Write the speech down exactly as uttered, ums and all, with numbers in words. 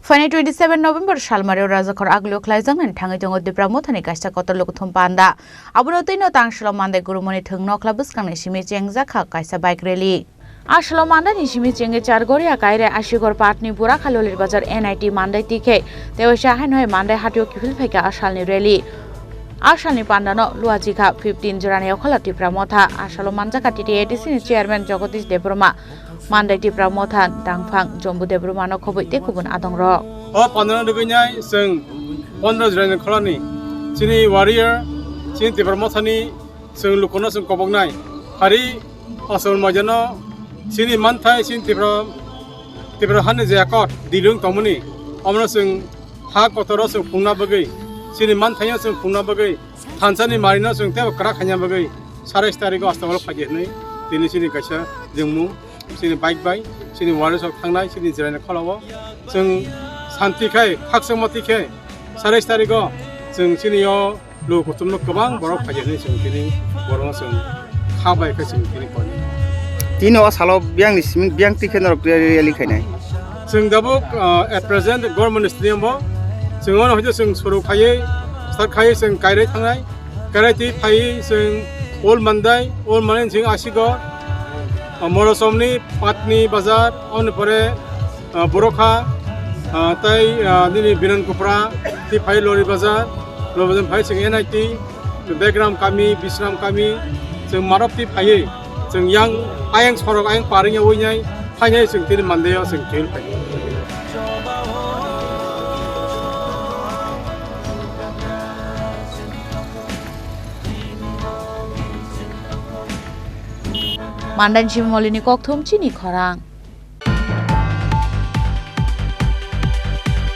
Phainai twenty seven November salmario Rajakhor agulio khlaijaknani thangwi tongo Tipra Mothani kaisa kotor lukuthum panda. Abono twino tang salo Mandai Gurumoni thwng nokhla bwskangni simi chengjakha kaisa bike rally. A salo Mandaini simi chengwi Chargoria Kaire Asigor Patni Burakha Lolir Bazar N I T Mandai tikhe tewaisa haino hai Mandai hatio kiphil phaikha a salni rally. A salni pandano luachikha fifteen jorani okhola Tipra Motha. A salo manjakha T T A D C ni chairman Jagadish Debbarma, Mandai Tipra Motha, Dangphang, Jombu Debbarmano khobwi tei kubun adongrok. O pandano rwgwinai chwng pondro jorani kholani chini warrior, chini Tipra Mothani chwng lukuno chwng koboknai. Hari asol majano chini manthai chini Tipra, Tipra hani je akot dilung tongmani, omono chwng ha kotoro chwng phungna bagwi, chini manthaino chwng phungna bagwi, thansani marino chwng tebo kwrak khaina bagwi, satais tariko astobal phaidi hwnwi tini chini kaisa jengmung, chini bike bai, chini warriors rok thangnai, chini jirani kholao. Chwng santi khai, khakchangma twi khai, satais tariko chwng chini o luku kuchumno kwbang borok phaidi hwnwi chwng tini borokno chwng kha bai khe chwng tini koni. Tini o salo biyangni simi biyang twi khe norok rally khainai. Chwng dabuk, ah, at present government ni sini bo chwng ono hwnkhe chwng suru khaiwi start khaiwi chwng kairai thangnai. Kairai twi phaiwi chwng Old Mandai, Old Mandai chwng Asigo, ah, Morosomni Patni Bazar, oni pore, ah, Borokha, ah, tei, ah, nini Binan Kupra twi phai Lori Bazar, Lori Bazar phai chwng N I T, Begram Kami, Bisram Kami, chwng Marok twi phaiwi chwng yang ayang sorok ayang paringya winai phainai chwng tini Mandai o chwng kiphil phai. Mandan Chimolini kokthum chini khorang.